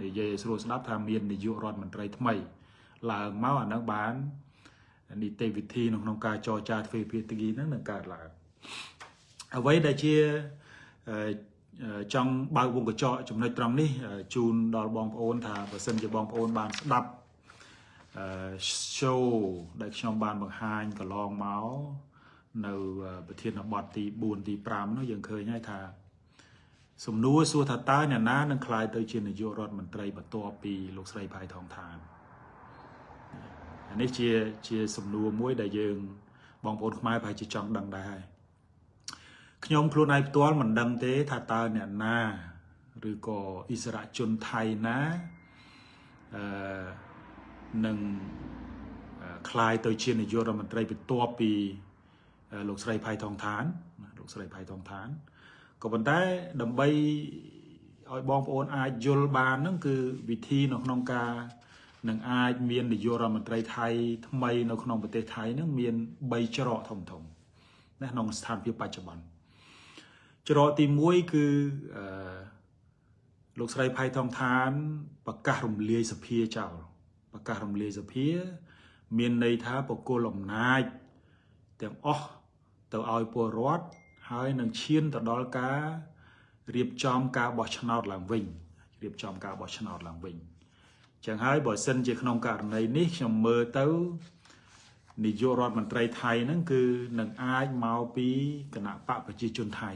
និយាយឲ្យស្រួលស្ដាប់ថាមាននាយករដ្ឋមន្ត្រីថ្មីឡើងមកអាហ្នឹងបាននីតិវិធីនៅក្នុងការចរចាទ្វេភាគីហ្នឹងនឹងកើតឡើងអ្វីដែលជាចង់បើកវងកញ្ចក់ចំណុចត្រង់នេះជូនដល់បងប្អូនថាបើសិនជាបងប្អូនបានស្ដាប់ show ដែលខ្ញុំបានបង្ហាញកន្លងមកនៅប្រធានបទទី4ទី5នោះយើងឃើញហើយថា សំណួរសួរថាតើអ្នកណានឹងក្លាយទៅជានាយករដ្ឋមន្ត្រីបន្ទាប់ពីលោកស្រីផៃថងឋានអានេះជាសំណួរមួយដែលយើងបងប្អូនខ្មែរប្រហែលជាចង់ដឹងដែរហើយខ្ញុំខ្លួនឯងផ្ទាល់មិនដឹងទេថាតើអ្នកណាឬក៏អិសរាជជនថៃណានឹងក្លាយទៅជានាយករដ្ឋមន្ត្រីបន្ទាប់ពីលោកស្រីផៃថងឋានលោកស្រីផៃថងឋានក៏ប៉ុន្តែដើម្បីឲ្យបងប្អូនអាចយល់បានហ្នឹងគឺវិធីនៅក្នុងការនឹងអាចមាននាយករដ្ឋមន្ត្រីថៃថ្មីនៅក្នុងប្រទេសថៃហ្នឹងមាន3ច្រកធំធំណាក្នុងស្ថានភាពបច្ចុប្បន្នច្រកទី1គឺអឺលោកស្រីផៃថងឋានប្រកាសរំលាយសភាចោលប្រកាសរំលាយសភា មានន័យថាបកគលអំណាចទាំងអស់ទៅឲ្យពលរដ្ឋហើយនឹងឈានទៅដល់ការរៀបចំការបោះឆ្នោតឡើងវិញរៀបចំការបោះឆ្នោតឡើងវិញចឹងហើយបើសិនជាក្នុងករណីនេះខ្ញុំមើលទៅនាយករដ្ឋមន្ត្រីថៃហ្នឹងគឺនឹងអាចមកពីគណបក្សប្រជាជនថៃ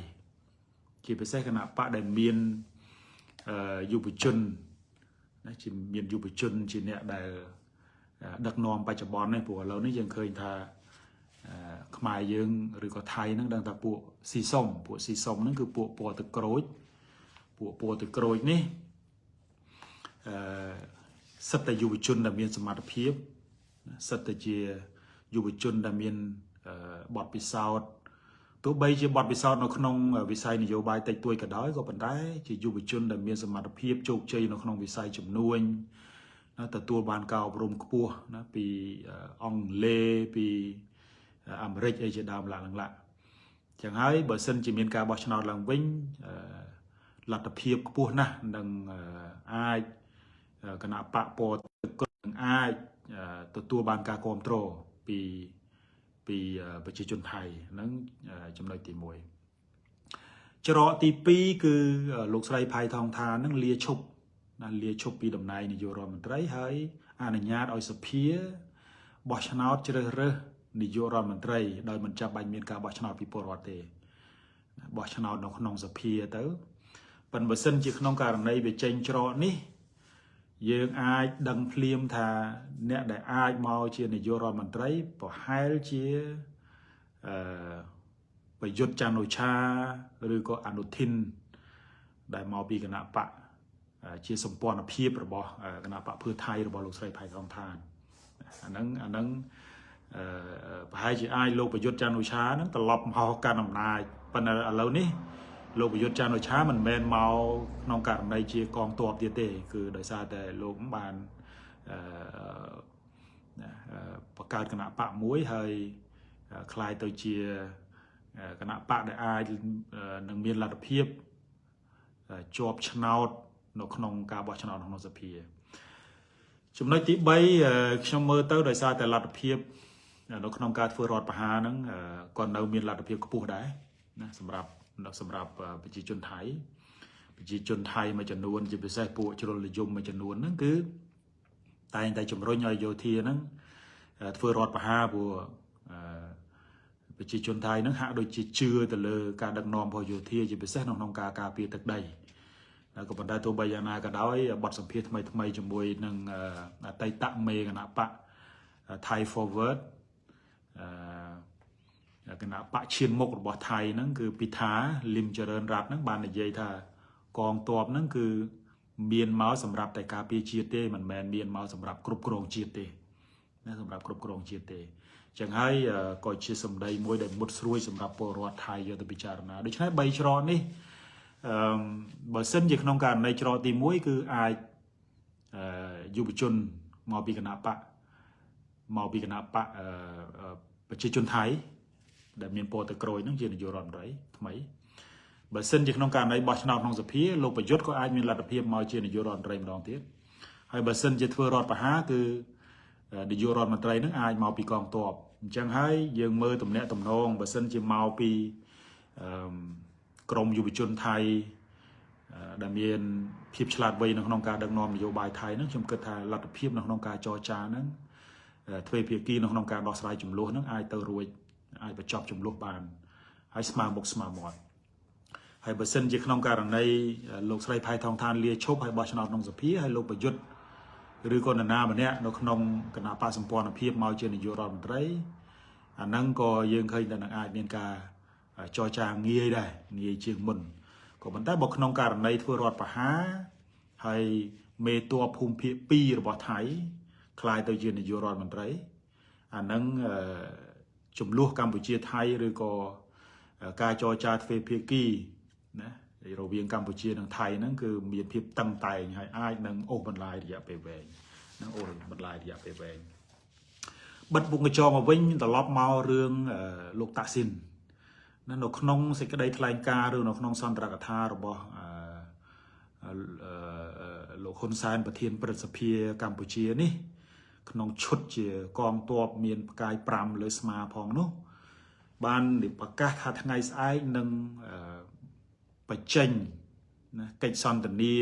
ជាពិសេសគណបក្សដែលមានយុវជនណាជាមានយុវជនជាអ្នកដែលដឹកនាំបច្ចុប្បន្ននេះព្រោះឥឡូវនេះយើងឃើញថាខ្មែរយើងឬក៏ថៃហ្នឹងដឹងថាពួកស៊ីសុំពួកស៊ីសុំហ្នឹងគឺពួកពណ៌ទឹកក្រូចពួកពណ៌ទឹកក្រូចនេះសុទ្ធតែយុវជនដែលមានសមត្ថភាពសុទ្ធតែជាយុវជនដែលមានបទពិសោធន៍ទោះបីជាបទពិសោធន៍នៅក្នុងវិស័យនយោបាយតិចតួចក៏ដោយក៏ប៉ុន្តែជាយុវជនដែលមានសមត្ថភាពជោគជ័យនៅក្នុងវិស័យជំនួញណាទទួលបានការអប់រំខ្ពស់ណាពីអង់គ្លេសពីអាមេរិកអីជាដើមឡើងឡើងចឹងហើយបើសិនជាមានការបោះឆ្នោតឡើងវិញលទ្ធភាពខ្ពស់ណាស់នឹងអាចគណបក្សពណ៌ទឹកនឹងអាចទទួលបានការគ្រប់គ្រងពីប្រជាជនថៃហ្នឹងចំណុចទី1ច្រកទី2គឺលោកស្រីផៃថងថានឹងលាឈប់ណាលាឈប់ពីតំណែងនាយករដ្ឋមន្ត្រីហើយអនុញ្ញាតឲ្យសភាបោះឆ្នោតជ្រើសរើសនាយករដ្ឋមន្ត្រីដោយមិនចាំបាច់មានការបោះឆ្នោតពីពលរដ្ឋទេបោះឆ្នោតនៅក្នុងសភាទៅប៉ុន្តែបើសិនជាក្នុងករណីវាចេញច្រកនេះយើងអាចដឹងភ្លាមថាអ្នកដែលអាចមកជានាយករដ្ឋមន្ត្រីប្រហែលជាប្រយុទ្ធច័ន្ទអូឆាឬក៏អនុធីនដែលមកពីគណបក្សជាសម្ព័ន្ធភាពរបស់គណបក្សភឿថៃរបស់លោកស្រីផៃថងឋានអាហ្នឹងប្រហែលជាអាចលោកប្រយុទ្ធច័ន្ទអូឆាហ្នឹងត្រឡប់មកកាន់អំណាចប៉ុន្តែឥឡូវនេះលោកប្រយុទ្ធច័ន្ទអូឆាមិនមែនមកក្នុងករណីជាកងទ័ពទៀតទេគឺដោយសារតែលោកបានបង្កើតគណបក្សមួយហើយក្លាយទៅជាគណបក្សដែលអាចនឹងមានលទ្ធភាពជាប់ឆ្នោតនៅក្នុងការបោះឆ្នោតក្នុងសភាចំណុចទី3ខ្ញុំមើលទៅដោយសារតែលទ្ធភាពនៅក្នុងការធ្វើរដ្ឋប្រហារហ្នឹងក៏នៅមានលទ្ធភាពខ្ពស់ដែរណាសម្រាប់ប្រជាជនថៃប្រជាជនថៃមួយចំនួនជាពិសេសពួកជ្រុលនិយមមួយចំនួនហ្នឹងគឺតែងតែជំរុញឲ្យយោធាហ្នឹងធ្វើរដ្ឋប្រហារព្រោះប្រជាជនថៃហ្នឹងហាក់ដូចជាជឿទៅលើការដឹកនាំរបស់យោធាជាពិសេសក្នុងការការពារទឹកដីក៏ប៉ុន្តែទោះបីយ៉ាងណាក៏ដោយបទសម្ភាសន៍ថ្មីថ្មីជាមួយនឹងអតីតមេគណបក្ស Thai Forward គណបក្សឈានមុខរបស់ថៃហ្នឹងគឺពិថាលឹមចរិនរ័ត្នហ្នឹងបាននិយាយថាកងទ័ពហ្នឹងគឺមានមកសម្រាប់តែការពារជាតិទេមិនមែនមានមកសម្រាប់គ្រប់គ្រងជាតិទេណាសម្រាប់គ្រប់គ្រងជាតិទេចឹងហើយក៏ជាសម្ដីមួយដែលមុតស្រួយសម្រាប់ពលរដ្ឋថៃយកទៅពិចារណាដូច្នេះ3ច្រកនេះអឺបើសិនជាក្នុងករណីច្រកទី1គឺអាចយុវជនមកពីគណបក្សប្រជាជនថៃដែលមានពណ៌ទឹកក្រូចហ្នឹងជានាយករដ្ឋមន្ត្រីថ្មី បើសិនជាក្នុងករណីបោះឆ្នោតក្នុងសភាលោកប្រយុទ្ធក៏អាចមានលទ្ធភាពមកជានាយករដ្ឋមន្ត្រីម្ដងទៀតហើយបើសិនជាធ្វើរដ្ឋប្រហារគឺនាយករដ្ឋមន្ត្រីនឹងអាចមកពីកងទ័ពអញ្ចឹងហើយយើងមើលទំនាក់ទំនងបើសិនជាមកពីអឺក្រមយុវជនថៃដែលមានភាពឆ្លាតវៃនៅក្នុងការដឹកនាំនយោបាយថៃហ្នឹងខ្ញុំគិតថាលទ្ធភាពនៅក្នុងការចរចាហ្នឹងទ្វេភាគីនៅក្នុងការដោះស្រាយចំនួនហ្នឹងអាចទៅរួចអាចបញ្ចប់ចំនួនបានហើយស្មើមុខស្មើមាត់ហើយបើសិនជាក្នុងករណីលោកស្រីផៃថងឋានលាឈប់ហើយបោះឆ្នោតក្នុងសភាហើយលោកប្រយុទ្ធឬក៏នរណាម្នាក់នៅក្នុងគណៈបកសម្ព័ន្ធភាពមកជានាយករដ្ឋមន្ត្រីអាហ្នឹងក៏យើងឃើញថានឹងអាចមានការចរចាងាយដែរងាយជាងមុនក៏ប៉ុន្តែបើក្នុងករណីធ្វើរដ្ឋប្រហារហើយមេតបភូមិភាគ2របស់ថៃក្លាយទៅជានាយករដ្ឋមន្ត្រីអាហ្នឹងចំនួនកម្ពុជាថៃឬក៏ការចរចាទ្វេភាគីណារវាងកម្ពុជានិងថៃហ្នឹងគឺមានភាពតឹងតែងហើយអាចនឹងអូសបន្លាយរយៈពេលវែងនឹងអូសបន្លាយរយៈពេលវែងបិទពុកកញ្ចក់មកវិញត្រឡប់មករឿងលោកតាក់ស៊ីនណានៅក្នុងសេចក្តីថ្លែងការណ៍ឬនៅក្នុងសន្ទរកថារបស់លោកហ៊ុនសែនប្រធានព្រឹទ្ធសភាកម្ពុជានេះក្នុងឈុតជាកងទ័ពមានផ្កាយ5លើស្មាផងនោះបានប្រកាសថាថ្ងៃស្អែកនឹងបញ្ចេញណាកិច្ចសន្ទនា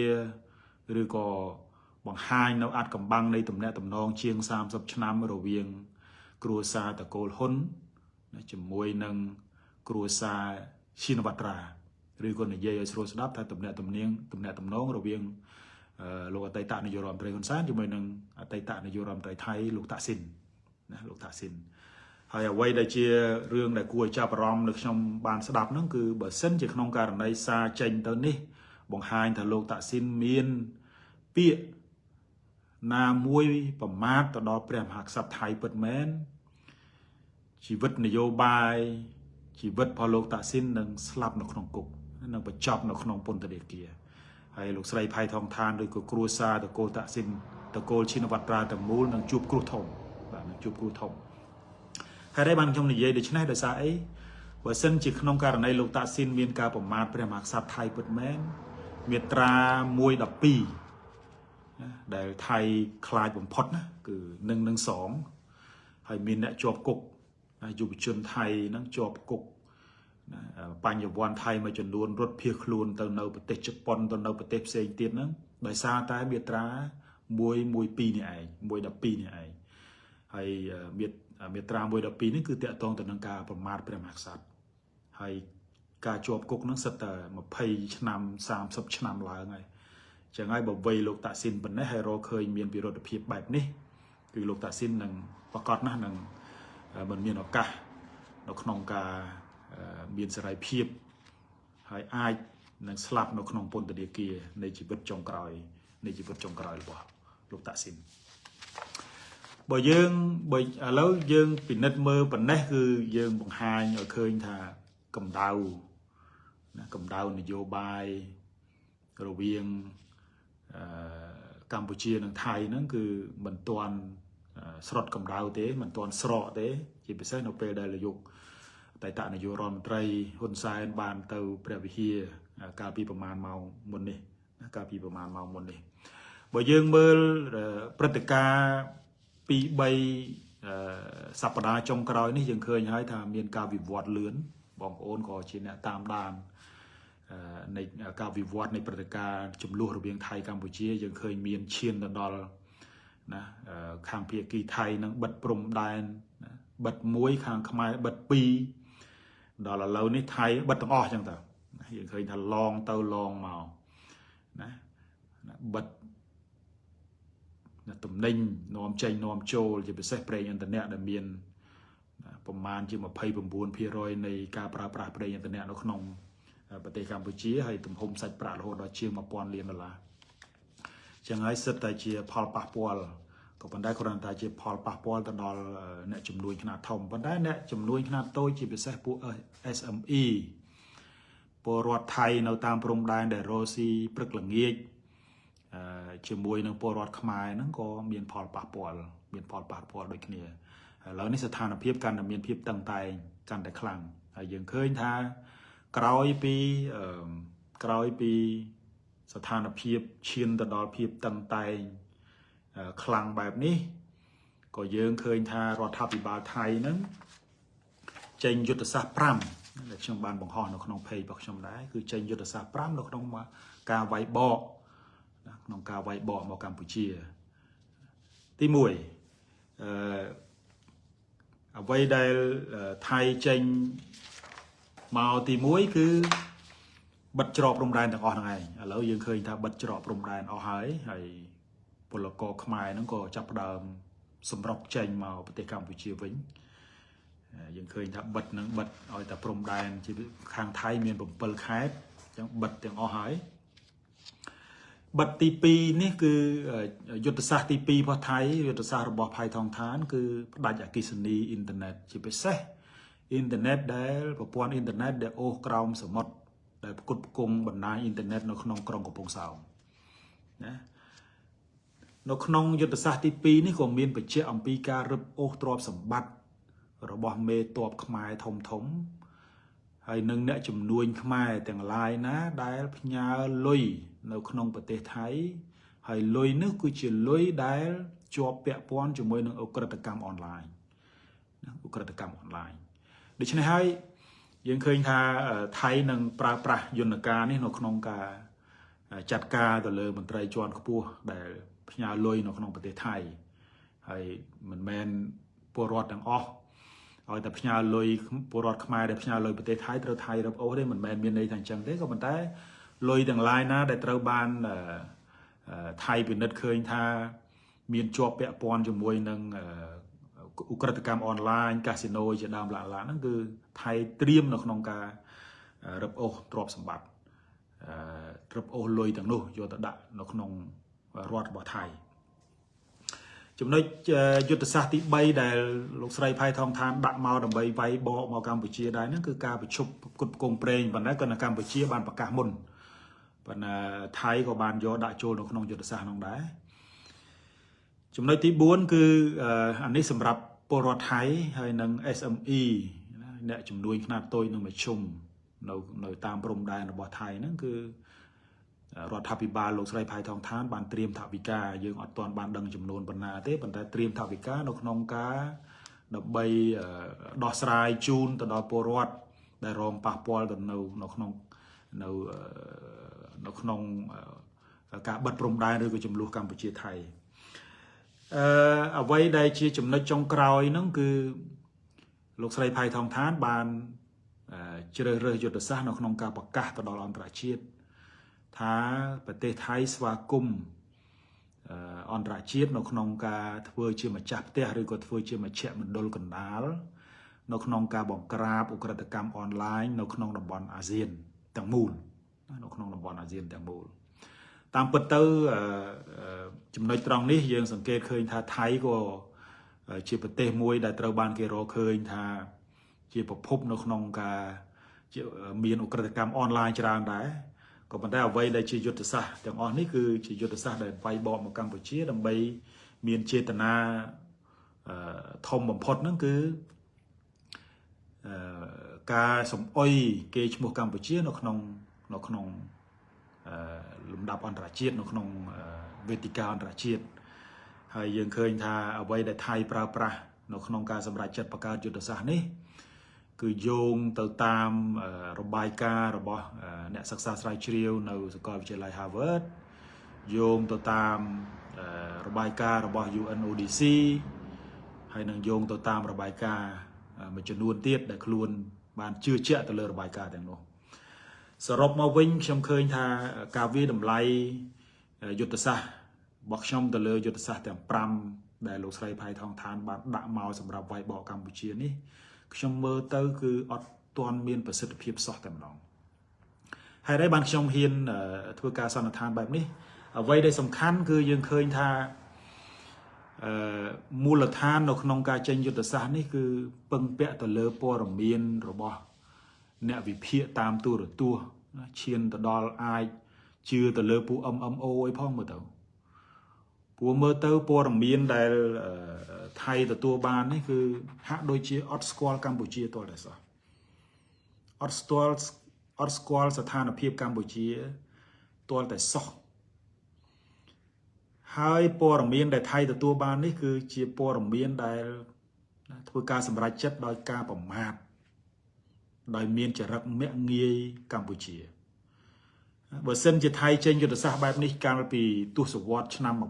ឬក៏បង្ហាញនៅអាចកំបាំងនៃទំនាក់ទំនងជាង30ឆ្នាំរវាងគ្រួសារតកូលហ៊ុនណាជាមួយនឹងគ្រួសារឈិនវត្រាឬក៏និយាយឲ្យស្រួលស្ដាប់ថាទំនាក់ទំនៀងទំនាក់ទំនងរវាងលោកអតីតនាយករដ្ឋមន្ត្រីហ៊ុនសែនជាមួយនឹងអតីតនាយករដ្ឋមន្ត្រីថៃលោកតាក់ស៊ីនណាលោកតាក់ស៊ីនហើយអ្វីដែលជារឿងដែលគួរឲ្យចាប់អារម្មណ៍នៅខ្ញុំបានស្ដាប់ហ្នឹងគឺបើសិនជាក្នុងករណីសារចេញទៅនេះបង្ហាញថាលោកតាក់ស៊ីនមានពាក្យណាមួយប្រមាថទៅដល់ព្រះមហាក្សត្រថៃពិតមែនជីវិតនយោបាយជីវិតរបស់លោកតាក់ស៊ីននឹងស្លាប់នៅក្នុងគុកនឹងបញ្ចប់នៅក្នុងពន្ធនាគារហើយលោកស្រីផៃថងឋានឬក៏គ្រួសារតកូលតាក់ស៊ីនតកូលឈិនវត្រាទាំងមូលនឹងជួបគ្រោះធំបាទនឹងជួបគ្រោះធំហើយដែរបានខ្ញុំនិយាយដូច្នេះដោយសារអីបើសិនជាក្នុងករណីលោកតាក់ស៊ីនមានការប្រមាថព្រះមហាក្សត្រថៃពិតមែនមាត្រា112ណាដែលថៃខ្លាចបំផុតណាគឺនឹងនឹង2ហើយមានអ្នកជាប់គុកណាយុវជនថៃហ្នឹងជាប់គុកណាបញ្ញវន្តថៃមួយចំនួនរត់ភៀសខ្លួនទៅនៅប្រទេសជប៉ុនទៅនៅប្រទេសផ្សេងទៀតហ្នឹងដោយសារតែមាត្រា112នេះឯង112នេះឯងហើយមាត្រា112នេះគឺតាក់ទងទៅនឹងការប្រមាថព្រះមហាក្សត្រហើយការជាប់គុកហ្នឹងសិតតែ20ឆ្នាំ30ឆ្នាំឡើងហើយចឹងហើយបើវ័យលោកតាក់ស៊ីនប៉ុណ្ណេះហើយរកឃើញមានពិរុទ្ធភាពបែបនេះគឺលោកតាក់ស៊ីននឹងប្រកាសណាស់នឹងមិនមានឱកាសនៅក្នុងការមានសេរីភាពហើយអាចនឹងស្លាប់នៅក្នុងពន្ធនាគារនៃជីវិតចុងក្រោយនៃជីវិតចុងក្រោយរបស់លោកតាក់ស៊ីនបើយើងបើឥឡូវយើងពិនិត្យមើលប៉ុណ្ណេះគឺយើងបង្ហាញឲ្យឃើញថាកម្ដៅណាកម្ដៅនយោបាយរវាងកម្ពុជានិងថៃហ្នឹងគឺមិនទាន់ស្រុតកម្ដៅទេមិនទាន់ស្រកទេជាពិសេសនៅពេលដែលលោកអតីតនាយករដ្ឋមន្ត្រីហ៊ុនសែនបានទៅព្រះវិហារកាលពីប្រមាណម៉ោងមុននេះកាលពីប្រមាណម៉ោងមុននេះបើយើងមើលព្រឹត្តិការណ៍2 3សប្តាហ៍ចុងក្រោយនេះយើងឃើញហើយថាមានការវិវត្តលឿនបងប្អូនក៏ជាអ្នកតាមដាននៃការវិវត្តនៃព្រឹត្តិការណ៍ចំនួនរវាងថៃកម្ពុជាយើងឃើញមានឈានទៅដល់ណាខាងភាគីថៃនឹងបិទព្រំដែនណាបិទមួយខាងខ្មែរបិទពីរដល់ឥឡូវនេះថៃបិទទាំងអស់អញ្ចឹងទៅយើងឃើញថាឡងទៅឡងមកណាបិទទំនិញនាំចេញនាំចូលជាពិសេសប្រេងឥន្ធនៈដែលមានប្រមាណជា29%នៃការប្រើប្រាស់ប្រេងឥន្ធនៈនៅក្នុងប្រទេសកម្ពុជាហើយទំហំសាច់ប្រាក់រហូតដល់ជាង1000លានដុល្លារចឹងហើយសិតតែជាផលប៉ះពាល់ក៏ប៉ុន្តែគ្រាន់តែជាផលប៉ះពាល់ទៅដល់អ្នកជំនួញខ្នាតធំប៉ុន្តែអ្នកជំនួញខ្នាតតូចជាពិសេសពួក SME ពលរដ្ឋថៃនៅតាមព្រំដែនដែលរស់ស៊ីព្រឹកល្ងាចជាមួយនឹងពលរដ្ឋខ្មែរហ្នឹងក៏មានផលប៉ះពាល់មានផលប៉ះពាល់ដូចគ្នាឥឡូវនេះស្ថានភាពកាន់តែមានភាពតឹងតែងកាន់តែខ្លាំងហើយយើងឃើញថា ក្រោយពីស្ថានភាពឈានទៅដល់ភាពតឹងតែងខ្លាំងបែបនេះក៏យើងឃើញថារដ្ឋាភិបាលថៃហ្នឹងចេញយុទ្ធសាស្ត្រ5ដែលខ្ញុំបានបង្ហោះនៅក្នុង page របស់ខ្ញុំដែរគឺចេញយុទ្ធសាស្ត្រ5នៅក្នុងការវាយបកក្នុងការវាយបកមកកម្ពុជាទី1អ្វីដែលថៃចេញមកទី1គឺបិទច្រកព្រំដែនទាំងអស់ហ្នឹងឯងឥឡូវយើងឃើញថាបិទច្រកព្រំដែនអស់ហើយហើយពលករខ្មែរហ្នឹងក៏ចាប់ផ្ដើមសម្រុកចេញមកប្រទេសកម្ពុជាវិញយើងឃើញថាបិទនឹងបិទឲ្យតែព្រំដែនជាខាងថៃមាន7ខេត្តអញ្ចឹងបិទទាំងអស់ហើយបិទទី2នេះគឺយុទ្ធសាស្ត្រទី2របស់ថៃយុទ្ធសាស្ត្ររបស់ផៃថងឋានគឺផ្ដាច់អគ្គិសនីអ៊ីនធឺណិតជាពិសេសអ៊ីនធឺណិតដែលប្រព័ន្ធអ៊ីនធឺណិតដែលអូសក្រោមសមុទ្រដែលផ្គត់ផ្គង់បណ្ដាញអ៊ីនធឺណិតនៅក្នុងក្រុងកំពង់សោមណានៅក្នុងយុទ្ធសាស្ត្រទី2នេះក៏មានបញ្ជាក់អំពីការរឹបអូសទ្រព្យសម្បត្តិរបស់មេតបខ្មែរធំធំហើយនឹងអ្នកជំនួញខ្មែរទាំងឡាយណាដែលផ្ញើលុយនៅក្នុងប្រទេសថៃហើយលុយនោះគឺជាលុយដែលជាប់ពាក់ព័ន្ធជាមួយនឹងឧក្រិដ្ឋកម្មអនឡាញណាឧក្រិដ្ឋកម្មអនឡាញដូច្នេះហើយយើងឃើញថាថៃនឹងប្រើប្រាស់យន្តការនេះនៅក្នុងការចាត់ការទៅលើមន្ត្រីជាន់ខ្ពស់ដែលផ្ញើលុយនៅក្នុងប្រទេសថៃហើយមិនមែនពលរដ្ឋទាំងអស់ឲ្យតែផ្ញើលុយពលរដ្ឋខ្មែរដែលផ្ញើលុយប្រទេសថៃត្រូវថៃរឹបអូសទេមិនមែនមានន័យថាអញ្ចឹងទេក៏ប៉ុន្តែលុយទាំងឡាយណាដែលត្រូវបានថៃពិនិត្យឃើញថាមានជាប់ពាក់ព័ន្ធជាមួយនឹងឧក្រិដ្ឋកម្មអនឡាញកាស៊ីណូជាដើមឡាឡាហ្នឹងគឺថៃត្រៀមនៅក្នុងការរឹបអូសទ្រព្យសម្បត្តិរឹបអូសលុយទាំងនោះយកទៅដាក់នៅក្នុងរដ្ឋរបស់ថៃចំណុចយុទ្ធសាស្ត្រទី3ដែលលោកស្រីផៃថងឋានដាក់មកដើម្បីវាយបកមកកម្ពុជាដែរហ្នឹងគឺការប្រជុំផ្គត់ផ្គង់ប្រេងប៉ុន្តែក៏នៅកម្ពុជាបានប្រកាសមុនប៉ុន្តែថៃក៏បានយកដាក់ចូលនៅក្នុងយុទ្ធសាស្ត្រនោះដែរចំណុចទី4គឺអានេះសម្រាប់ពលរដ្ឋថៃហើយនិង SME អ្នកជំនួញខ្នាតតូចនិងមធ្យមនៅតាមព្រំដែនរបស់ថៃហ្នឹងគឺរដ្ឋាភិបាលលោកស្រីផៃថងឋានបានត្រៀមថវិកាយើងអត់ទាន់បានដឹងចំនួនប៉ុណ្ណាទេប៉ុន្តែត្រៀមថវិកានៅក្នុងការដើម្បីដោះស្រាយជូនទៅដល់ពលរដ្ឋដែលរងប៉ះពាល់ទៅនៅនៅក្នុងនៅនៅក្នុងការបិទព្រំដែនឬក៏ចំនួនកម្ពុជាថៃអ្វីដែលជាចំណុចចុងក្រោយហ្នឹងគឺលោកស្រីផៃថងឋានបានជ្រើសរើសយុទ្ធសាស្ត្រនៅក្នុងការប្រកាសទៅដល់អន្តរជាតិថាប្រទេសថៃស្វាគមន៍អន្តរជាតិនៅក្នុងការធ្វើជាម្ចាស់ផ្ទះឬក៏ធ្វើជាមជ្ឈមណ្ឌលកណ្ដាលនៅក្នុងការបង្ក្រាបឧក្រិដ្ឋកម្មអនឡាញនៅក្នុងតំបន់អាស៊ានទាំងមូលនៅក្នុងតំបន់អាស៊ានទាំងមូលតាមពិតទៅចំណុចត្រង់នេះយើងសង្កេតឃើញថាថៃក៏ជាប្រទេសមួយដែលត្រូវបានគេរកឃើញថាជាប្រភពនៅក្នុងការជាមានឧក្រិដ្ឋកម្មអនឡាញច្រើនដែរក៏ប៉ុន្តែអ្វីដែលជាយុទ្ធសាស្ត្រទាំងអស់នេះគឺជាយុទ្ធសាស្ត្រដែលវាយបកមកកម្ពុជាដើម្បីមានចេតនាធំបំផុតហ្នឹងគឺការសំអុយគេឈ្មោះកម្ពុជានៅក្នុងនៅក្នុងលំដាប់អន្តរជាតិនៅក្នុងវេទិកាអន្តរជាតិហើយយើងឃើញថាអ្វីដែលថៃប្រើប្រាស់នៅក្នុងការសម្រេចចិត្តបង្កើតយុទ្ធសាស្ត្រនេះគឺយោងទៅតាមរបាយការណ៍របស់អ្នកសិក្សាស្រាវជ្រាវនៅសាកលវិទ្យាល័យ Harvard យោងទៅតាមរបាយការណ៍របស់ UNODC ហើយនឹងយោងទៅតាមរបាយការណ៍មួយចំនួនទៀតដែលខ្លួនបានជឿជាក់ទៅលើរបាយការណ៍ទាំងនោះសរុបមកវិញខ្ញុំឃើញថាការវាយតម្លៃយុទ្ធសាស្ត្ររបស់ខ្ញុំទៅលើយុទ្ធសាស្ត្រទាំង5ដែលលោកស្រីផៃថងឋានបានដាក់មកសម្រាប់វាយបកកម្ពុជានេះខ្ញុំមើលទៅគឺអត់ទាន់មានប្រសិទ្ធភាពសោះតែម្ដងហើយដែរបានខ្ញុំហ៊ានធ្វើការសន្និដ្ឋានបែបនេះអ្វីដែលសំខាន់គឺយើងឃើញថាមូលដ្ឋាននៅក្នុងការចេញយុទ្ធសាស្ត្រនេះគឺពឹងពាក់ទៅលើព័ត៌មានរបស់អ្នកវិភាគតាមទូរទស្សន៍ឈានទៅដល់អាចជឿទៅលើពួក MMO អីផងមើលទៅព្រោះមើលទៅព័ត៌មានដែលថៃទទួលបាននេះគឺហាក់ដូចជាអត់ស្គាល់កម្ពុជាទាល់តែសោះអត់ស្គាល់ អត់ស្គាល់ស្ថានភាពកម្ពុជាទាល់តែសោះហើយព័ត៌មានដែលថៃទទួលបាននេះគឺជាព័ត៌មានដែលធ្វើការសម្រេចចិត្តដោយការប្រមាថដោយមានចរិតមាក់ងាយកម្ពុជាបើសិនជាថៃចេញយុទ្ធសាស្ត្របែបនេះកាលពីទសវត្សរ៍ឆ្នាំ1980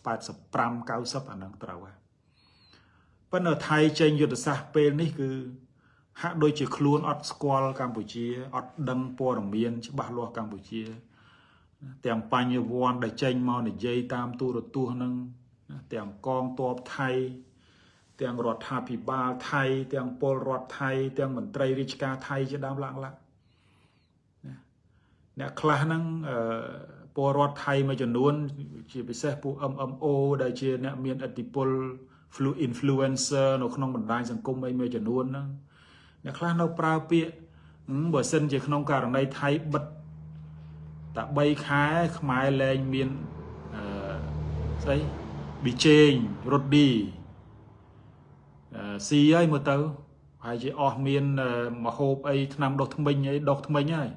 85 90អាហ្នឹងត្រូវហើយប៉ុន្តែថៃចេញយុទ្ធសាស្ត្រពេលនេះគឺហាក់ដូចជាខ្លួនអត់ស្គាល់កម្ពុជាអត់ដឹងព័ត៌មានច្បាស់លាស់កម្ពុជាទាំងបញ្ញវន្តដែលចេញមកនិយាយតាមទូរទស្សន៍ហ្នឹងទាំងកងទ័ពថៃទាំងរដ្ឋាភិបាលថៃទាំងពលរដ្ឋថៃទាំងមន្ត្រីរាជការថៃជាដើមឡើងឡើងអ្នកខ្លះហ្នឹងពលរដ្ឋថៃមួយចំនួនជាពិសេសពួក MMO ដែលជាអ្នកមានឥទ្ធិពល influencer នៅក្នុងបណ្ដាញសង្គមអីមួយចំនួនហ្នឹងអ្នកខ្លះនៅប្រើពាក្យបើសិនជាក្នុងករណីថៃបិទតែ3ខែខ្មែរលែងមានអឺស្អីប៊ីចេងរ៉ូឌីអឺស៊ីហើយមើលទៅហើយជាអស់មានមហូបអីថ្នាំដុសធ្មេញអីដុសធ្មេញហើយ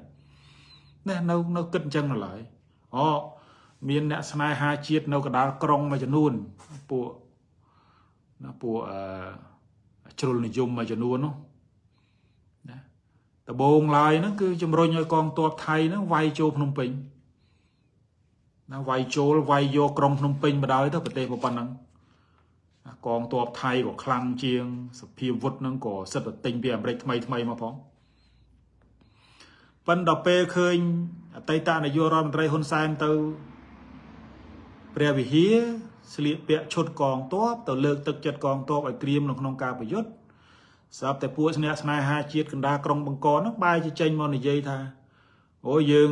ណែនៅគិតអញ្ចឹងនៅឡើយអូមានអ្នកស្នេហាជាតិនៅកណ្ដាលក្រុងមួយចំនួនពួកណាពួកអឺជ្រុលនិយមមួយចំនួននោះណាដបងឡើយហ្នឹងគឺជំរុញឲ្យកងទ័ពថៃហ្នឹងវាយចូលភ្នំពេញណាវាយចូលវាយយកក្រុងភ្នំពេញបដ ாய் ទៅប្រទេសប៉ុណ្ណឹងកងទ័ពថៃក៏ខ្លាំងជាងសភាវុធហ្នឹងក៏សិតតែទិញពីអាមេរិកថ្មីថ្មីមកផងប៉ុន្តែដល់ពេលឃើញអតីតនាយករដ្ឋមន្ត្រីហ៊ុនសែនទៅព្រះវិហារស្លៀកពាក់ឈុតកងទ័ពទៅលើកទឹកចិត្តកងទ័ពឲ្យត្រៀមនៅក្នុងការប្រយុទ្ធស្រាប់តែពួកអ្នកស្នេហាជាតិកណ្ដាលក្រុងបង្កហ្នឹងបែរជាចេញមកនិយាយថាអូយើង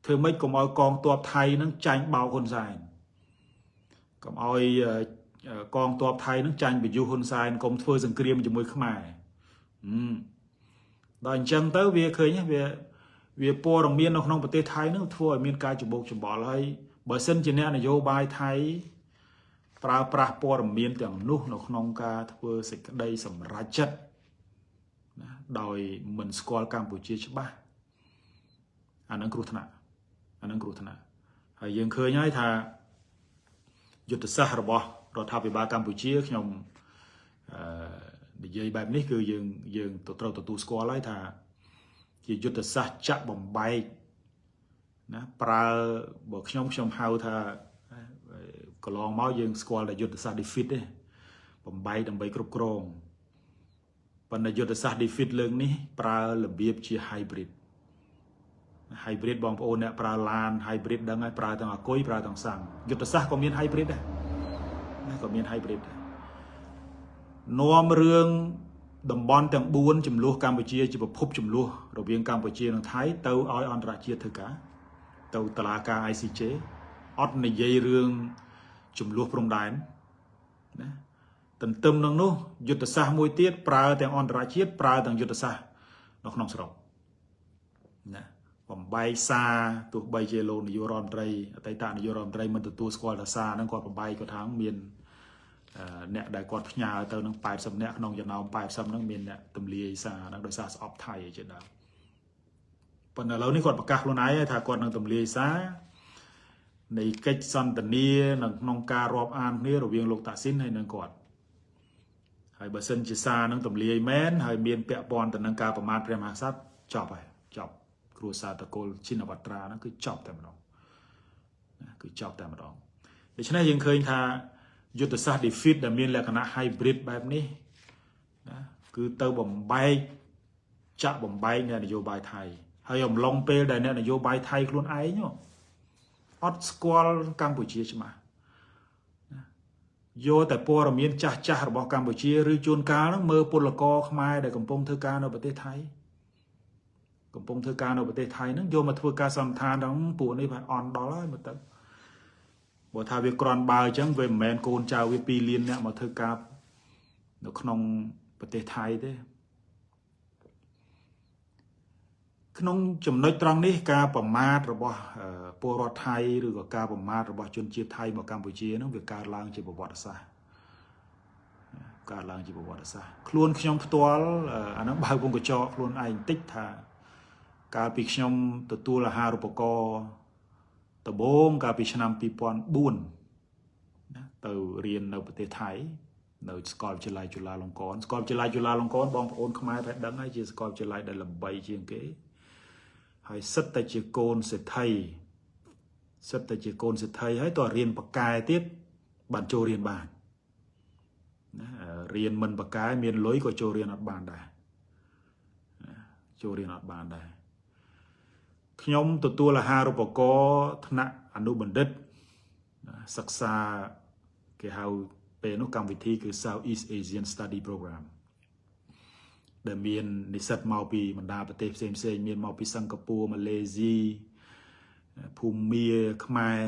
ធ្វើម៉េចកុំឲ្យកងទ័ពថៃហ្នឹងចាញ់បោកហ៊ុនសែនកុំឲ្យកងទ័ពថៃហ្នឹងចាញ់ប្រយុទ្ធហ៊ុនសែនកុំធ្វើសង្គ្រាមជាមួយខ្មែរដល់អញ្ចឹងទៅវាឃើញវាព័ត៌មាននៅក្នុងប្រទេសថៃហ្នឹងធ្វើឲ្យមានការច្បោកច្បល់ហើយបើសិនជាអ្នកនយោបាយថៃប្រើប្រាស់ព័ត៌មានទាំងនោះនៅក្នុងការធ្វើសេចក្តីសម្រេចចិត្តណាដោយមិនស្គាល់កម្ពុជាច្បាស់អានឹងគ្រោះថ្នាក់អានឹងគ្រោះថ្នាក់ហើយយើងឃើញហើយថាយុទ្ធសាស្ត្ររបស់រដ្ឋាភិបាលកម្ពុជាខ្ញុំអឺនិយាយបែបនេះគឺយើងយើងត្រូវទទួលស្គាល់ហើយថាជាយុទ្ធសាស្ត្រចាក់បំបែកណាប្រើបើខ្ញុំខ្ញុំហៅថាកន្លងមកយើងស្គាល់តែយុទ្ធសាស្ត្រ defeat ទេបំបែកដើម្បីគ្រប់គ្រងប៉ុន្តែយុទ្ធសាស្ត្រ defeat លើកនេះប្រើរបៀបជា hybrid hybrid បងប្អូនអ្នកប្រើឡាន hybrid ដឹងហើយប្រើទាំងអាគុយប្រើទាំងសាំងយុទ្ធសាស្ត្រក៏មាន hybrid ដែរណាក៏មាន hybrid ដែរនាំរឿងតំបន់ទាំង4ចំនួនកម្ពុជាជាប្រភពចំនួនរវាងកម្ពុជានិងថៃទៅឲ្យអន្តរជាតិធ្វើការទៅតុលាការ ICJ អត់និយាយរឿងចំនួនព្រំដែនណាទន្ទឹមនឹងនោះយុទ្ធសាស្ត្រមួយទៀតប្រើទាំងអន្តរជាតិប្រើទាំងយុទ្ធសាស្ត្រនៅក្នុងស្រុកណាបំបែកសារទោះបីជាលោកនាយករដ្ឋមន្ត្រីអតីតនាយករដ្ឋមន្ត្រីមិនទទួលស្គាល់ថាសារហ្នឹងគាត់បំបែកគាត់ថាមានអ្នកដែលគាត់ផ្ញើទៅនឹង80នាក់ក្នុងចំណោម80ហ្នឹងមានអ្នកទម្លាយសារហ្នឹងដោយសារស្អប់ថៃជាដើមប៉ុន្តែឥឡូវនេះគាត់ប្រកាសខ្លួនឯងថាគាត់នឹងទម្លាយសារនៃកិច្ចសន្ទនានៅក្នុងការរាប់អានគ្នារវាងលោកតាក់ស៊ីនហើយនិងគាត់ហើយបើសិនជាសារនឹងទម្លាយមែនហើយមានពាក់ព័ន្ធទៅនឹងការប្រមាថព្រះមហាក្សត្រចប់ហើយចប់គ្រួសារតកូលឈិនវត្រាហ្នឹងគឺចប់តែម្ដងណាគឺចប់តែម្ដងដូច្នេះយើងឃើញថាយុទ្ធសាស្ត្រ defeat ដែលមានលក្ខណៈ hybrid បែបនេះណាគឺទៅបំបែកចាក់បំបែកអ្នកនយោបាយថៃហើយអំឡុងពេលដែលអ្នកនយោបាយថៃខ្លួនឯងអត់ស្គាល់កម្ពុជាច្បាស់យកតែព័ត៌មានចាស់ចាស់របស់កម្ពុជាឬជួនកាលហ្នឹងមើលពលករខ្មែរដែលកំពុងធ្វើការនៅប្រទេសថៃកំពុងធ្វើការនៅប្រទេសថៃហ្នឹងយកមកធ្វើការសន្និដ្ឋានដល់ពួកនេះប្រហែលអន់ដល់ហើយមើលទៅបើថាវាក្រាន់បើអញ្ចឹងវាមិនមែនកូនចៅវា2លានអ្នកមកធ្វើការនៅក្នុងប្រទេសថៃទេក្នុងចំណុចត្រង់នេះការប្រមាថរបស់ពលរដ្ឋថៃឬក៏ការប្រមាថរបស់ជនជាតិថៃមកកម្ពុជាហ្នឹងវាកើតឡើងជាប្រវត្តិសាស្ត្រ កើតឡើងជាប្រវត្តិសាស្ត្រខ្លួនខ្ញុំផ្ទាល់អាហ្នឹងបើកវងកញ្ចក់ខ្លួនឯងបន្តិចថាកាលពីខ្ញុំទទួលអាហារូបករណ៍ដំបូងកាលពីឆ្នាំ2004ណាទៅរៀននៅប្រទេសថៃនៅសាកលវិទ្យាល័យจุฬាលង្កនសាកលវិទ្យាល័យจุฬាលង្កនបងប្អូនខ្មែរប្រហែលដឹងហើយជាសាកលវិទ្យាល័យដែលល្បីជាងគេហើយសិតតែជាកូនសេដ្ឋីសិតតែជាកូនសេដ្ឋីហើយតើរៀនបកែទៀតបានចូលរៀនបានណារៀនមិនបកែមានលុយក៏ចូលរៀនអត់បានដែរចូលរៀនអត់បានដែរខ្ញុំទទួលអាហារូបករណ៍ថ្នាក់អនុបណ្ឌិតសិក្សាគេហៅពេលនោះកម្មវិធីគឺ Southeast Asian Study Program ដែលមាននិស្សិតមកពីបណ្ដាប្រទេសផ្សេងផ្សេងមានមកពីសិង្ហបុរីម៉ាឡេស៊ីភូមាខ្មែរ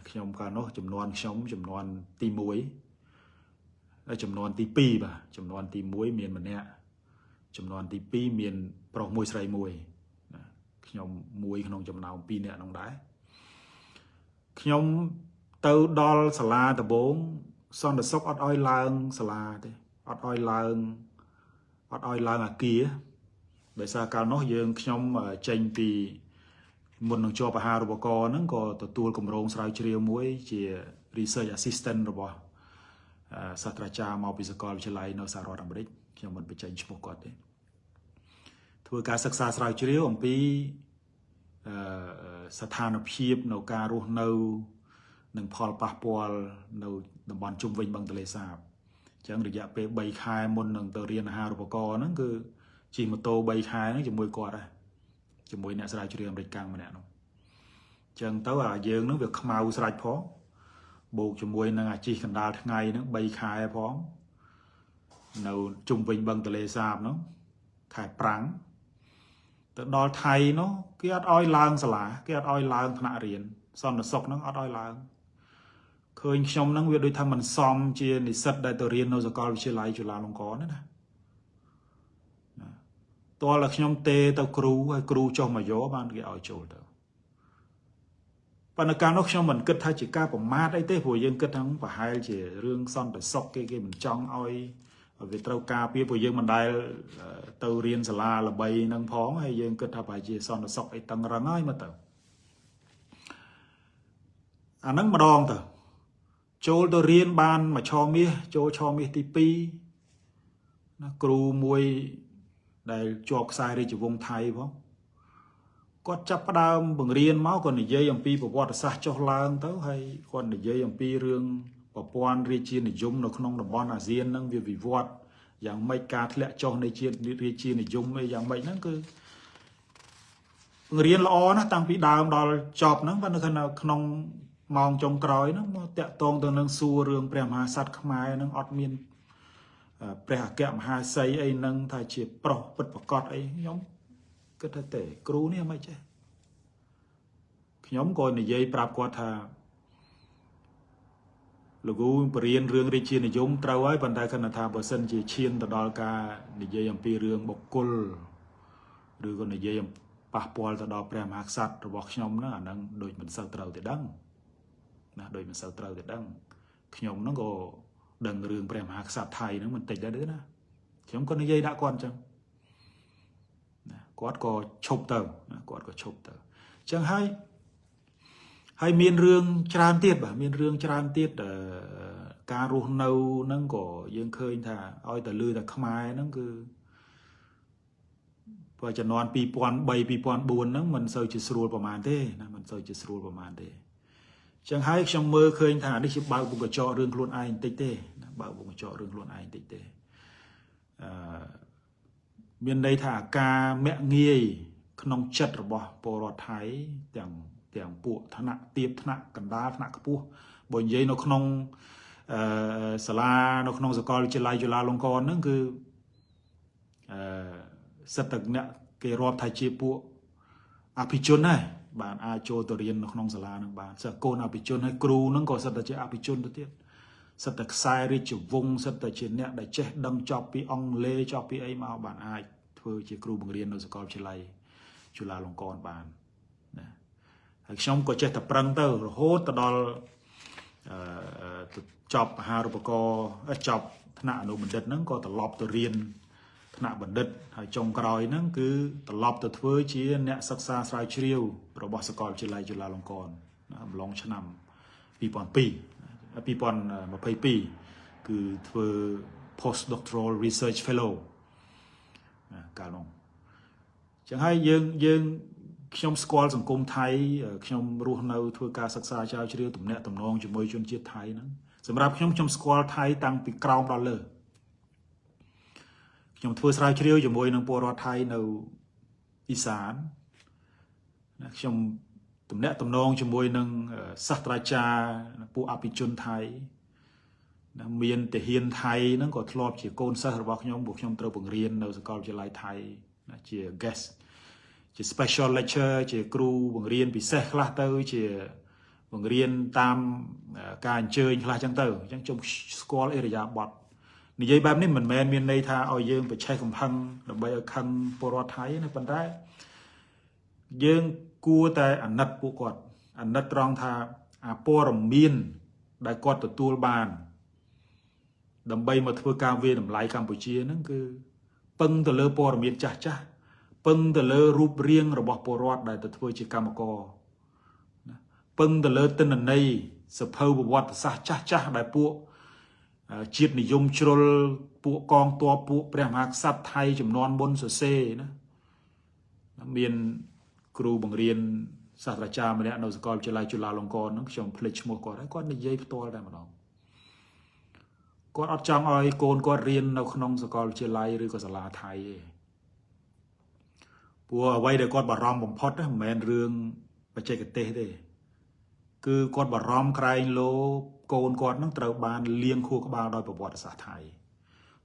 ខ្ញុំកាលនោះចំនួនខ្ញុំចំនួនទី1ចំនួនទី2បាទចំនួនទី1មានម្នាក់ចំនួនទី2មានប្រុសមួយស្រីមួយខ្ញុំមួយក្នុងចំណោម2នាក់នោះដែរខ្ញុំទៅដល់សាលាដំបងសន្តិសុខអត់ឲ្យឡើងសាលាទេអត់ឲ្យឡើងអត់ឲ្យឡើងអាគារដោយសារកាលនោះយើងខ្ញុំចេញពីមុននឹងជាប់អាហារូបករណ៍ហ្នឹងក៏ទទួលគម្រោងស្រាវជ្រាវមួយជា research assistant របស់សាស្ត្រាចារ្យមកពីសាកលវិទ្យាល័យនៅសហរដ្ឋអាមេរិកខ្ញុំមិនបញ្ចេញឈ្មោះគាត់ទេធ្វើការសិក្សាស្រាវជ្រាវអំពីស្ថានភាពនៅការរស់នៅនិងផលប៉ះពាល់នៅតំបន់ជុំវិញបឹងទន្លេសាបអញ្ចឹងរយៈពេល3ខែមុននឹងទៅរៀនអាហារូបករណ៍ហ្នឹងគឺជិះម៉ូតូ3ខែហ្នឹងជាមួយគាត់ដែរជាមួយអ្នកស្រាវជ្រាវអាមេរិកកាំងម្នាក់នោះអញ្ចឹងទៅអាយើងហ្នឹងវាខ្មៅស្រេចផងបូកជាមួយនឹងអាជិះកណ្ដាលថ្ងៃហ្នឹង3ខែផងនៅជុំវិញបឹងទន្លេសាបហ្នឹងខែប្រាំងទៅដល់ថៃនោះគេអត់ឲ្យឡើងសាលាគេអត់ឲ្យឡើងថ្នាក់រៀនសន្តិសុខហ្នឹងអត់ឲ្យឡើងឃើញខ្ញុំហ្នឹងវាដូចថាមិនសមជានិស្សិតដែលទៅរៀននៅសាកលវិទ្យាល័យจุฬាលង្កនណាណាតើតែខ្ញុំទេទៅគ្រូហើយគ្រូចុះមកយកបានគេឲ្យចូលទៅប៉ុន្តែកាលនោះខ្ញុំមិនគិតថាជាការប្រមាថអីទេព្រោះយើងគិតថាប្រហែលជារឿងសន្តិសុខគេគេមិនចង់ឲ្យវាត្រូវការពារព្រោះយើងមិនដែលទៅរៀនសាលាល្បីនឹងផងហើយយើងគិតថាប្រហែលជាសន្តិសុខអីតឹងរឹងហើយមកទៅអាហ្នឹងម្ដងទៅចូលទៅរៀនបានមួយឆមាសចូលឆមាសទី2ណាគ្រូមួយដែលជាប់ខ្សែរាជវង្សថៃផងគាត់ចាប់ផ្ដើមបង្រៀនមកគាត់និយាយអំពីប្រវត្តិសាស្ត្រចុះឡើងទៅហើយគាត់និយាយអំពីរឿងប្រព័ន្ធរាជានិយមនៅក្នុងតំបន់អាស៊ានហ្នឹងវាវិវត្តយ៉ាងម៉េចការធ្លាក់ចុះនៃជាតិរាជានិយមអីយ៉ាងម៉េចហ្នឹងគឺបង្រៀនល្អណាស់តាំងពីដើមដល់ចប់ហ្នឹងប៉ុន្តែនៅក្នុងម៉ោងចុងក្រោយហ្នឹងមកតាក់ទងទៅនឹងសួររឿងព្រះមហាក្សត្រខ្មែរហ្នឹងអត់មានព្រះអគ្គមហាសីអីហ្នឹងថាជាប្រុសពិតប្រកបអីខ្ញុំគិតថាទេគ្រូនេះមិនចេះខ្ញុំក៏និយាយប្រាប់គាត់ថាលោកគ្រូបរៀនរឿងរាជានិយមត្រូវហើយប៉ុន្តែគណៈថាបើសិនជាឈានទៅដល់ការនិយាយអំពីរឿងបុគ្គលឬក៏និយាយប៉ះពាល់ទៅដល់ព្រះមហាក្សត្ររបស់ខ្ញុំហ្នឹងអាហ្នឹងដូចមិនសូវត្រូវទេដឹងណាដូចមិនសូវត្រូវទេដឹងខ្ញុំហ្នឹងក៏ដឹងរឿងព្រះមហាក្សត្រថៃហ្នឹងមិនតិចដែរទេណាខ្ញុំក៏និយាយដាក់គាត់អញ្ចឹងណាគាត់ក៏ឈប់ទៅណាគាត់ក៏ឈប់ទៅអញ្ចឹងហើយហើយមានរឿងច្រើនទៀតបាទមានរឿងច្រើនទៀតការរស់នៅហ្នឹងក៏យើងឃើញថាឲ្យតែលឺតែខ្មែរហ្នឹងគឺព្រោះជំនាន់2003 2004ហ្នឹងមិនសូវជាស្រួលប្រហែលទេណាមិនសូវជាស្រួលប្រហែលទេអញ្ចឹងហើយខ្ញុំមើលឃើញថានេះជាបើកវងកញ្ចក់រឿងខ្លួនឯងបន្តិចទេណាបើកវងកញ្ចក់រឿងខ្លួនឯងបន្តិចទេអឺមានន័យថាអាការមាក់ងាយក្នុងចិត្តរបស់ពលរដ្ឋថៃទាំងទាំងពួកឋានៈទៀបថ្នាក់កណ្ដាលថ្នាក់ខ្ពស់បើនិយាយនៅក្នុងអឺសាលានៅក្នុងសាកលវិទ្យាល័យจุฬាលង្កនហ្នឹងគឺអឺសិតតែអ្នកគេរាប់ថាជាពួកអភិជនដែរបានអាចចូលទៅរៀននៅក្នុងសាលានឹងបានសិស្សកូនអភិជនហើយគ្រូហ្នឹងក៏សិតតែជាអភិជនទៅទៀតសិតតែខ្សែរាជវង្សសិតតែជាអ្នកដែលចេះដឹងចប់ពីអង់គ្លេសចប់ពីអីមកបានអាចធ្វើជាគ្រូបង្រៀននៅសាកលវិទ្យាល័យจุฬាលង្កនបានណាហើយខ្ញុំក៏ចេះតែប្រឹងទៅរហូតទៅដល់អឺចប់អាហារូបករណ៍ចប់ ថ្នាក់អនុបណ្ឌិតហ្នឹងក៏ត្រឡប់ទៅរៀនថ្នាក់បណ្ឌិតហើយចុងក្រោយហ្នឹងគឺត្រឡប់ទៅធ្វើជាអ្នកសិក្សាស្រាវជ្រាវរបស់សាកលវិទ្យាល័យจุฬាលង្កនណាអំឡុងឆ្នាំ2002 2022គឺធ្វើ post doctoral research fellow ណាកាលនោះចឹងហើយយើងយើងខ្ញុំស្គាល់សង្គមថៃខ្ញុំរស់នៅធ្វើការសិក្សាស្រាវជ្រាវទំនាក់ទំនងជាមួយជនជាតិថៃហ្នឹងសម្រាប់ខ្ញុំខ្ញុំស្គាល់ថៃតាំងពីក្រោមដល់លើខ្ញុំធ្វើស្រាវជ្រាវជាមួយនឹងពលរដ្ឋថៃនៅអ៊ីសានណាខ្ញុំទំនាក់ទំនងជាមួយនឹងសាស្ត្រាចារ្យពួកអភិជនថៃណាមានទាហានថៃហ្នឹងក៏ធ្លាប់ជាកូនសិស្សរបស់ខ្ញុំពួកខ្ញុំត្រូវបង្រៀននៅសាកលវិទ្យាល័យថៃណាជា guest ជា special lecture ជាគ្រូបង្រៀនពិសេសខ្លះទៅជាបង្រៀនតាមការអញ្ជើញខ្លះចឹងទៅអញ្ចឹងខ្ញុំស្គាល់អេរយាប័តនិយាយបែបនេះមិនមែនមានន័យថាឲ្យយើងប្រឆេះកំហឹងដើម្បីឲ្យខឹងពលរដ្ឋថៃណាប៉ុន្តែយើងគួរតែអាណិតពួកគាត់អាណិតត្រង់ថាអាព័ត៌មានដែលគាត់ទទួលបានដើម្បីមកធ្វើការវាយតម្លៃកម្ពុជាហ្នឹងគឺពឹងទៅលើព័ត៌មានចាស់ចាស់ពឹងទៅលើរូបរាងរបស់ពលរដ្ឋដែលទៅធ្វើជាកម្មករណាពឹងទៅលើទិន្នន័យសភៅប្រវត្តិសាស្ត្រចាស់ចាស់ដែលពួកជាតិនិយមជ្រុលពួកកងទ័ពពួកព្រះមហាក្សត្រថៃចំនួនមុនសរសេរណាមានគ្រូបង្រៀនសាស្ត្រាចារ្យម្នាក់នៅសាកលវិទ្យាល័យจุฬាលង្កនហ្នឹងខ្ញុំភ្លេចឈ្មោះគាត់ហើយគាត់និយាយផ្ទាល់តែម្ដងគាត់អត់ចង់ឲ្យកូនគាត់រៀននៅក្នុងសាកលវិទ្យាល័យឬក៏សាលាថៃទេព្រោះអ្វីដែលគាត់បារម្ភបំផុតមិនមែនរឿងបច្ចេកទេសទេគឺគាត់បារម្ភក្រែងលោកូនគាត់នឹងត្រូវបានលៀងខួរក្បាលដោយប្រវត្តិសាស្ត្រថៃ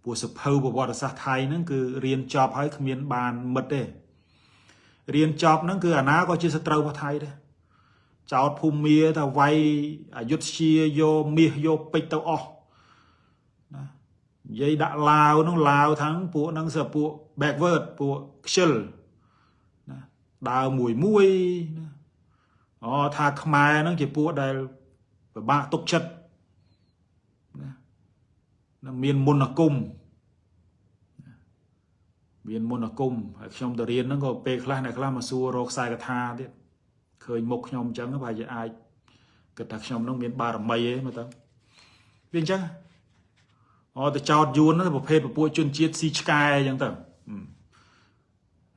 ព្រោះសភៅប្រវត្តិសាស្ត្រថៃហ្នឹងគឺរៀនចប់ហើយគ្មានបានមិត្តទេរៀនចប់ហ្នឹងគឺអាណាក៏ជាសត្រូវរបស់ថៃដែរចោតភូមាថាវាយអយុធ្យាយកមាសយកពេជ្រទៅអស់ណានិយាយដាក់ឡាវហ្នឹងឡាវทั้งពួកហ្នឹងសើពួក backward ពួកខ្ជិលណាដើរមួយមួយណាអូថាខ្មែរហ្នឹងជាពួកដែលពិបាកទុកចិត្តណាមានមុនអាគមមានមុនអាគមហើយខ្ញុំទៅរៀនហ្នឹងក៏ពេលខ្លះអ្នកខ្លះមកសួររកខ្សែកថាទៀតឃើញមុខខ្ញុំអញ្ចឹងប្រហែលជាអាចគិតថាខ្ញុំហ្នឹងមានបារមីឯងមើលទៅវាអញ្ចឹងអូទៅចោតយួនហ្នឹងប្រភេទពពួកជនជាតិស៊ីឆ្កែអញ្ចឹងទៅ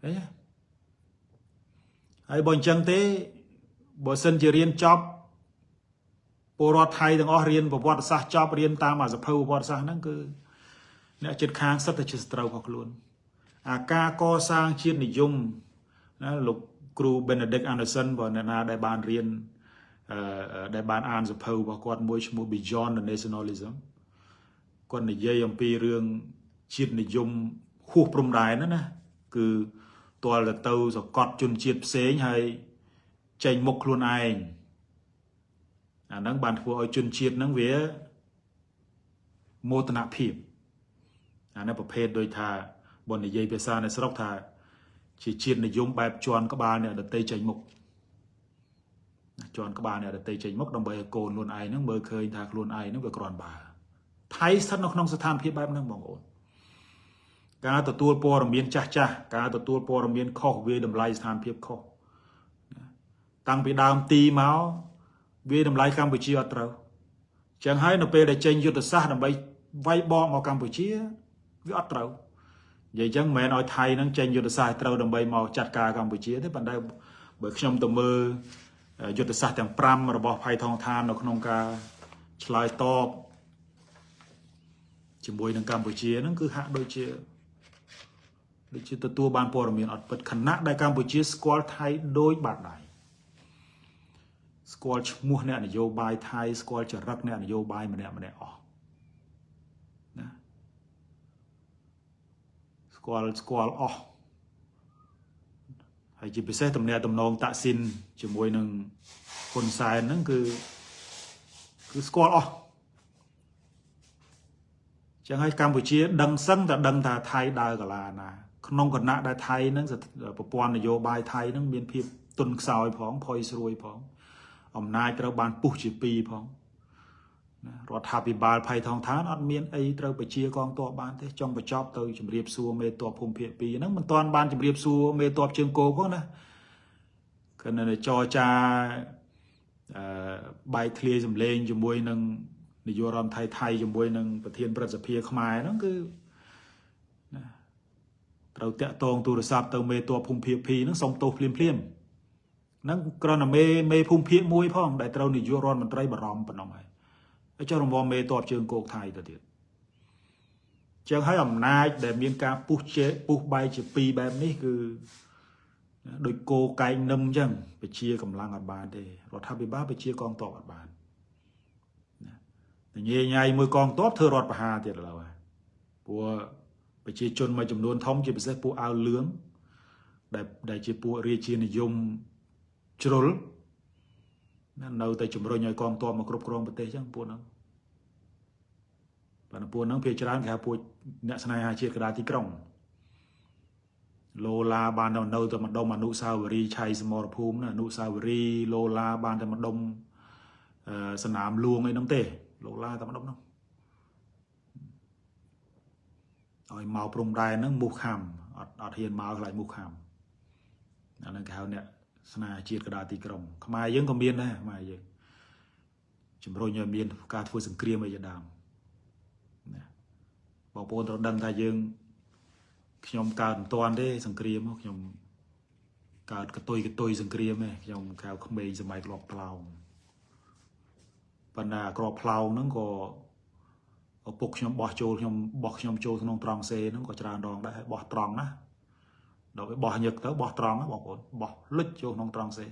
ហីហើយបើអញ្ចឹងទេបើសិនជារៀនចប់ពលរដ្ឋថៃទាំងអស់រៀនប្រវត្តិសាស្ត្រចប់រៀនតាមអាសភៅប្រវត្តិសាស្ត្រហ្នឹងគឺអ្នកចិត្តខាងសិតតែជាសត្រូវរបស់ខ្លួនអាការកសាងជាតិនិយមណាលោកគ្រូ Benedict Anderson បើអ្នកណាដែលបានរៀនអឺដែលបានអានសភៅរបស់គាត់មួយឈ្មោះ Beyond the Nationalism គាត់និយាយអំពីរឿងជាតិនិយមហួសព្រំដែនណាណាគឺទាល់តែទៅសកត់ជនជាតិផ្សេងហើយចេញមុខខ្លួនឯងអាហ្នឹងបានធ្វើឲ្យជនជាតិហ្នឹងវាមោទនភាពអានេះប្រភេទដូចថាបើនិយាយភាសានៅស្រុកថាជាជាតិនិយមបែបជន់ក្បាលអ្នកដតីចេញមុខជន់ក្បាលអ្នកដតីចេញមុខដើម្បីឲ្យកូនខ្លួនឯងហ្នឹងមើលឃើញថាខ្លួនឯងហ្នឹងវាគ្រាន់បើថៃស្ថិតនៅក្នុងស្ថានភាពបែបហ្នឹងបងប្អូនការទទួលព័ត៌មានចាស់ចាស់ការទទួលព័ត៌មានខុសវាតម្លៃស្ថានភាពខុសតាំងពីដើមទីមកវាតម្លៃកម្ពុជាអត់ត្រូវចឹងហើយនៅពេលដែលចេញយុទ្ធសាស្ត្រដើម្បីវាយបកមកកម្ពុជាវាអត់ត្រូវនិយាយចឹងមិនមែនឲ្យថៃនឹងចេញយុទ្ធសាស្ត្រត្រូវដើម្បីមកចាត់ការកម្ពុជាទេប៉ុន្តែបើខ្ញុំទៅមើលយុទ្ធសាស្ត្រទាំង5របស់ផៃថងឋាននៅក្នុងការឆ្លើយតបជាមួយនឹងកម្ពុជាហ្នឹងគឺហាក់ដូចជាទទួលបានព័ត៌មានអត់ពិតខណៈដែលកម្ពុជាស្គាល់ថៃដូចបាតដៃស្គាល់ឈ្មោះអ្នកនយោបាយថៃស្គាល់ចរិតអ្នកនយោបាយម្នាក់ម្នាក់អស់ណាស្គាល់អស់ហើយជាពិសេសទំនាក់ទំនងតាក់ស៊ីនជាមួយនឹងហ៊ុនសែនហ្នឹងគឺស្គាល់អស់ចឹងហើយកម្ពុជាដឹងសឹងតែដឹងថាថៃដើរកាឡាណាក្នុងគណៈដែលថៃហ្នឹងប្រព័ន្ធនយោបាយថៃហ្នឹងមានភាពទន់ខ្សោយផងផុយស្រួយផងអំណាចត្រូវបានពុះជាពីរផង ណារដ្ឋាភិបាលផៃថងឋានអត់មានអីត្រូវបជាកងទ័ពបានទេចង់បញ្ចប់ទៅជម្រាបសួរមេតបភូមិភាគ2ហ្នឹងមិនទាន់បានជម្រាបសួរមេតបជើងគោកផងណាគឺនៅចរចាអឺបែកធ្លាយសម្លេងជាមួយនឹងនាយករដ្ឋមន្ត្រីថៃជាមួយនឹងប្រធានព្រឹទ្ធសភាខ្មែរហ្នឹងគឺណាត្រូវតាក់ទងទូរស័ព្ទទៅមេតបភូមិភាគ2ហ្នឹងសុំទោសភ្លាមភ្លាមហ្នឹងគ្រាន់តែមេមេភូមិភាគមួយផងដែលត្រូវនាយករដ្ឋមន្ត្រីបារម្ភប៉ុណ្ណឹងហើយហើយចុះរង្វាស់មេតបជើងគោកថៃទៅទៀតចឹងហើយអំណាចដែលមានការពុះជែពុះបែកជាពីរបែបនេះគឺដូចគោកែងនឹមចឹងពជាកម្លាំងអត់បានទេរដ្ឋាភិបាលពជាកងទ័ពអត់បានណាញ៉ៃញ៉ៃមួយកងទ័ពធ្វើរដ្ឋប្រហារទៀតឥឡូវហើយព្រោះប្រជាជនមួយចំនួនធំជាពិសេសពួកអាវលឿងដែលជាពួករាជានិយមជ្រុលណានៅតែជំរុញឲ្យកងទ័ពមកគ្រប់គ្រងប្រទេសចឹងពួកហ្នឹងបាទពួកហ្នឹងភាគច្រើនគេហៅពួកអ្នកស្នេហាជាតិកណ្ដាលទីក្រុងឡូឡាបាននៅតែម្ដុំអនុស្សាវរីយ៍ឆៃសមរភូមិណាអនុស្សាវរីយ៍ឡូឡាបានតែម្ដុំសនាមលួងអីហ្នឹងទេឡូឡាតែម្ដុំហ្នឹងឲ្យមកព្រំដែនហ្នឹងមូសខំអត់ហ៊ានមកខ្លាចមូសខំអាហ្នឹងគេហៅអ្នកស្នេហាជាតិកណ្ដាលទីក្រុងខ្មែរយើងក៏មានដែរខ្មែរយើងជំរុញឲ្យមានការធ្វើសង្គ្រាមអីជាដើមណាបងប្អូនត្រូវដឹងថាយើងខ្ញុំកើតមិនទាន់ទេសង្គ្រាមខ្ញុំកើតកតុយកតុយសង្គ្រាមទេខ្ញុំកៅក្មេងសម័យក្របផ្លោងប៉ុន្តែក្របផ្លោងហ្នឹងក៏ឪពុកខ្ញុំបោះចូលខ្ញុំបោះខ្ញុំចូលក្នុងត្រង់សេហ្នឹងក៏ច្រើនដងដែរហើយបោះត្រង់ណាដល់ពេលបោះញឹកទៅបោះត្រង់ណាបងប្អូនបោះលុចចូលក្នុងត្រង់សេ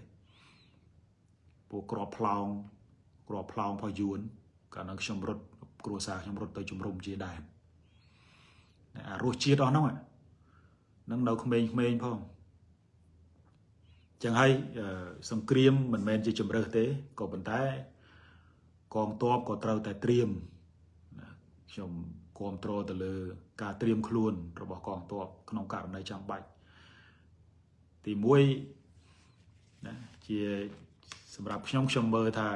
ពួកក្របផ្លោងក្របផ្លោងផយួនកាលហ្នឹងខ្ញុំរត់គ្រួសារខ្ញុំរត់ទៅជំរុំជាដែនអារសជាតិអស់ហ្នឹងនឹងនៅក្មេងៗផងចឹងហើយសង្គ្រាមមិនមែនជាជំរើសទេក៏ប៉ុន្តែកងទ័ពក៏ត្រូវតែត្រៀមខ្ញុំគ្រប់គ្រងទៅលើការត្រៀមខ្លួនរបស់កងទ័ពក្នុងករណីចាំបាច់ទី1ណាជាសម្រាប់ខ្ញុំខ្ញុំមើលថា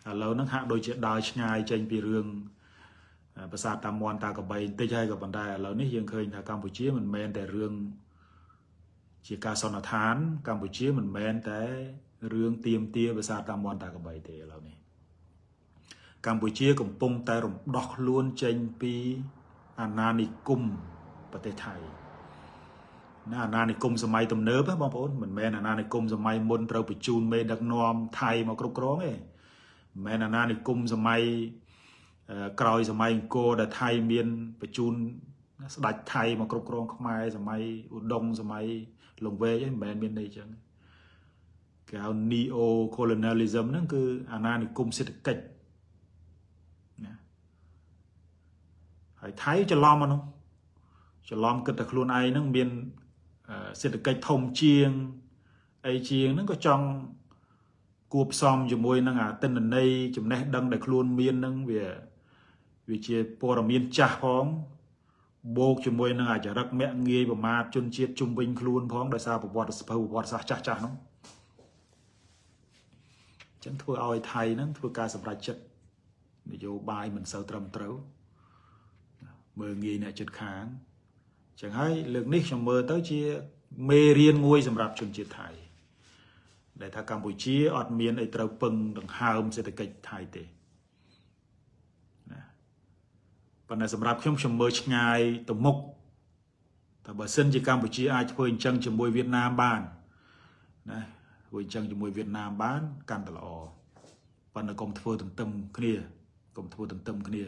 ឥឡូវហ្នឹងហាក់ដូចជាដើរឆ្ងាយចេញពីរឿងប្រាសាទតាមាន់តាកបីបន្តិចហើយក៏ប៉ុន្តែឥឡូវនេះយើងឃើញថាកម្ពុជាមិនមែនតែរឿងជាការសន្និដ្ឋានកម្ពុជាមិនមែនតែរឿងទៀមទាប្រាសាទតាមាន់តាកបីទេឥឡូវនេះកម្ពុជាកំពុងតែរំដោះខ្លួនចេញពីអាណានិគមប្រទេសថៃណាអាណានិគមសម័យទំនើបបងប្អូនមិនមែនអាណានិគមសម័យមុនត្រូវបញ្ជូនមេដឹកនាំថៃមកគ្រប់គ្រងទេមិនមែនអាណានិគមសម័យក្រោយសម័យអង្គរដែលថៃមានបញ្ជូនស្ដេចថៃមកគ្រប់គ្រងខ្មែរសម័យឧដុង្គសម័យលង្វែកឯងមិនមែនមានន័យចឹងគេហៅ neo colonialism ហ្នឹងគឺអាណានិគមសេដ្ឋកិច្ចណាហើយថៃច្រឡំអានោះច្រឡំគិតតែខ្លួនឯងហ្នឹងមានសេដ្ឋកិច្ចធំជាងអីជាងហ្នឹងក៏ចង់គួបផ្សំជាមួយនឹងអាទិន្នន័យចំណេះដឹងដែលខ្លួនមានហ្នឹងវាជាព័ត៌មានចាស់ផងបូកជាមួយនឹងអាចរិតមាក់ងាយប្រមាថជនជាតិជុំវិញខ្លួនផងដោយសារប្រវត្តិសភៅប្រវត្តិសាស្ត្រចាស់ចាស់ហ្នឹងចឹងធ្វើឲ្យថៃហ្នឹងធ្វើការសម្រេចចិត្តនយោបាយមិនសូវត្រឹមត្រូវមើលងាយអ្នកចិត្តខាងចឹងហើយលើកនេះខ្ញុំមើលទៅជាមេរៀនមួយសម្រាប់ជនជាតិថៃដែលថាកម្ពុជាអត់មានអីត្រូវពឹងដង្ហើមសេដ្ឋកិច្ចថៃទេណាប៉ុន្តែសម្រាប់ខ្ញុំខ្ញុំមើលឆ្ងាយទៅមុខតែបើសិនជាកម្ពុជាអាចធ្វើអញ្ចឹងជាមួយវៀតណាមបានណាធ្វើអញ្ចឹងជាមួយវៀតណាមបានកាន់តែល្អប៉ុន្តែកុំធ្វើទន្ទឹមគ្នាកុំធ្វើទន្ទឹមគ្នា